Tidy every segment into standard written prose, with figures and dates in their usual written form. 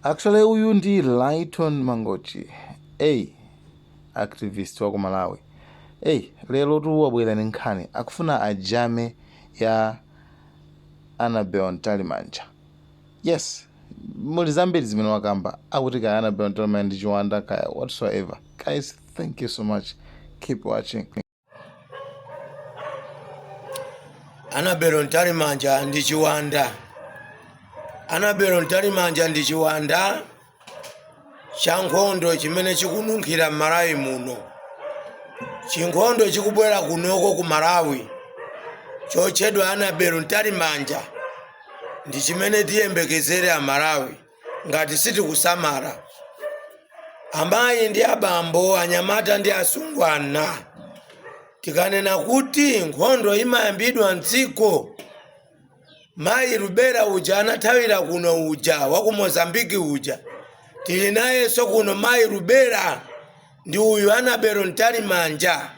Actually uyu ndi Lyton Mangochi, ey activist wa ku Malawi. Ey lero tu wabwera ndi nkhani akufuna ajame ya Annabel Mtalimanja. Yes, muli zambiri zimene wakamba akuti kaya Annabel Mtalimanja ndi chiwanda kaya whatsoever. Guys, thank you so much. Keep watching. Annabel Mtalimanja ndi chiwanda. Annabel Mtalimanja ndi chiwanda cha nkhondo chimene chikununkhira m'Malawi muno. Chinkhondo chikubwera kunoko ku Malawi chotchedwa Annabel Mtalimanja ndi chimene tiyembekezere Amalawi ngati sitikusamala. Amayi ndi abambo, anyamata ndi asungwana, tikanena kuti nkhondo imayambidwa mdziko, mayi Rubera uja anathawira kuno uja wa ku Mozambiki uja, tili nayenso kuno mayi Rubera ndi uyu Annabel Mtalimanja.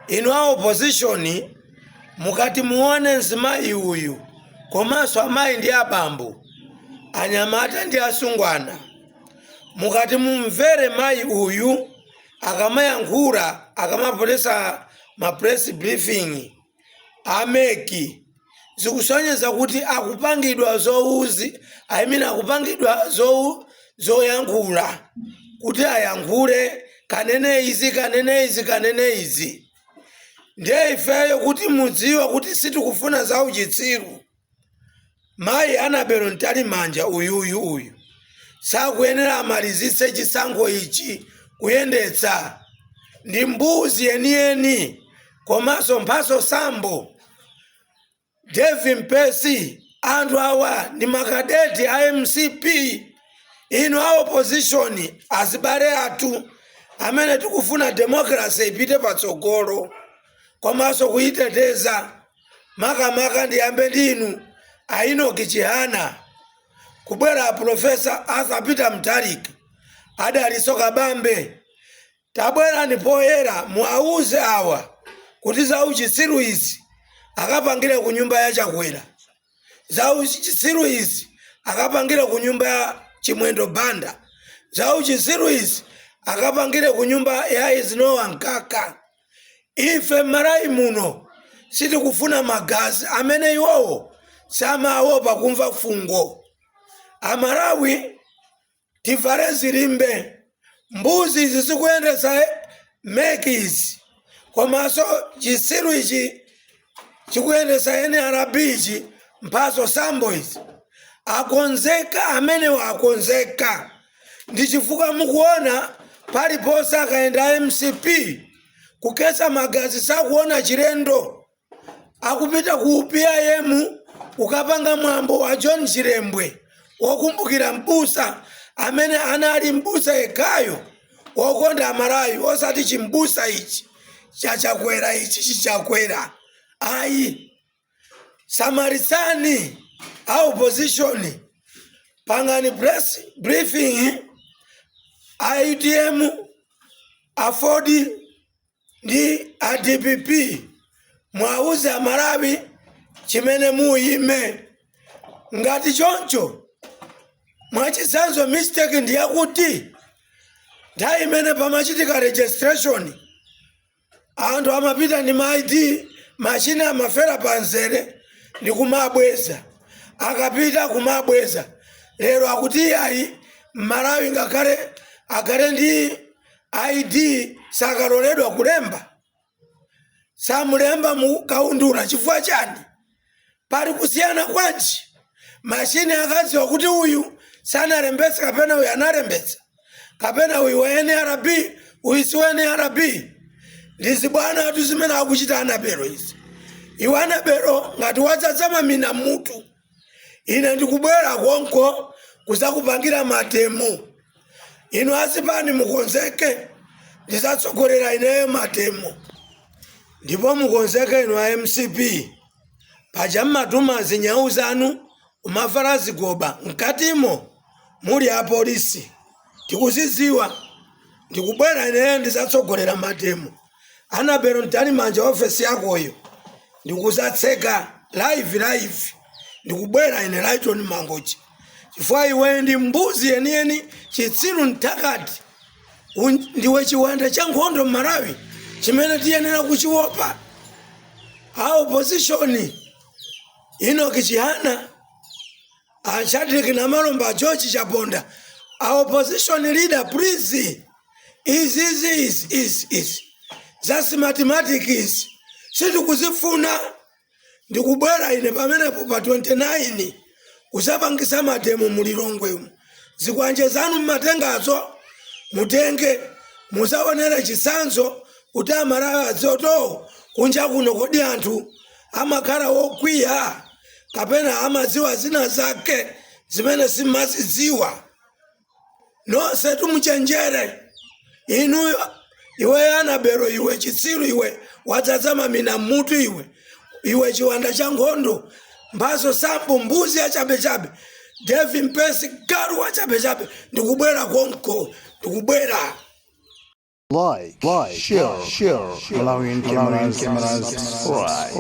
Inu a opposition mukati muone mzimayi uyu komanso amayi ndi abambo, anyamata ndi asungwana, mukati mumvere mayi uyu akamayankhula, akamapotesa ma press briefing a MEC, zikusonyeza kuti akupangidwa zouzi, I mean akupangidwa zoyankhula kuti ayankhule, kanene izi, kanene izi, kanene izi. Ndiye ifeyo kuti mudziwe kuti sitikufuna za uchitsiru. Mayi Annabel Mtalimanja uyuyu uyu sakuyenera amalizitse chisankho ichi kuyendetsa, ndi mbuzi yeniyeni komanso Mphatso Sambo, Dave Mpesi, anthu awa ndi makadeti a mcp. Inu a opposition azibale athu amene tikufuna democracy ipite patsogolo komanso kuyiteteza, makamaka ndiyambe ndi inu a Enoch Chihana, kubwera a Professor Arthur Peter Mutharika, a Dalitso Kabambe, tabwerani poyera muwauze awa kuti za uchitsiru izi akapangire ku nyumba ya Chakwera, za uchitsiru izi akapangire ku nyumba ya Chimwendo Banda, za uchitsiru izi akapangire ku nyumba ya Eisenhower Mkaka. Ife m'Malawi muno sitikufuna magazi amene iwowo samaopa kumva fungo. Amalawi tivale zilimbe, mbuzi izi zikuyendetsa MEC izi komanso chitsiru ichi chikuyendetsa NRB ichi, Mphatso Sambo izi, akonzeka amenewa, akonzeka. Ndi chifukwa mukuona paliponse akayenda mcp kukhetsa magazi sakuona chilendo. Akupita ku PIM kukapanga mwambo wa John Chilembwe wokumbukira mbusa amene anali mbusa yekhayo wokonda Amalawi, osati chimbusa ichi chachakwera ichi chichakwera ayi. Samalitsani a opposition, pangani press briefing a UTM, AFORD ndi a DPP, mwauze Amalawi chimene muyime. Ngati choncho, mwachitsanzo, mistake ndi yakuti nthawi imene pamachitika registration anthu amapita ndi ma ID, machine amafera pamzere ndi kumabweza, akapita kumabweza. Lero akuti ayi, Mmalawi ngakhale akhale ndi ID sakaloledwa kulemba, samulemba mu kaundula. Chifukwa chani? Pali kusiyana kwanji? Mashini akadziwa kuti uyu sanalembetse kapena uyu analembetsa, kapena uyu wa NRB, uyu si wa NRB. Ndi zibwana atu zimene akuchita Anabelo izi. Iwe Anabelo, ngati wadzadza mamina mutu, ine ndikubwera konko kuzakupangira mademo. Inu azipani mukonzeke, ndizatsogolera ineyo mademo. Ndipo mukonzeke inu a mcp, paja mmatuma zinyau zanu kumavala zigoba, mkatimo muli apolisi, tikuziziwa. Ndikubwera ineyo, ndizatsogolera mademo. Anabelo Mtalimanja, ofesi yakoyo ndikuzatseka live live. Ndikubwera ine Lyton Mangochi. Chifukwa iwe ndi mbuzi yeniyeni, chitsiru, mthakati. Ndiwe chiwanda cha nkhondo m'Malawi chimene tiyenera kuchiopa. A opposition, Enoch Chihana, a Shadrick Namalomba, George Chaponda, a opposition leader, please, izi izi izi izi izi za Smartmatic izi sitikuzifuna. Ndikubwera ine pamenepo pa 29 kusapangisa mademo mulilongwe umu. Zikwanje zanu mmatengazo mutenge, muzaonere chitsanzo kuti Amalawi adzoto kunja kuno. Kodi anthu amakhala wokwiya kapena amadziwa zina zake zimene simmazidziwa? Nonse tumuchenjere inu. Iwe Anabelo, iwe chitsiru, iwe wadzadza mamina mmutu iwe, iwe chiwanda cha nkhondo, Mphaso Sambo, mbuzi yachabechabe, Devi Mpesi, galu wachabechabe, ndikubwera konko, ndikubwera. Like, share, Malawian cameras, subscribe.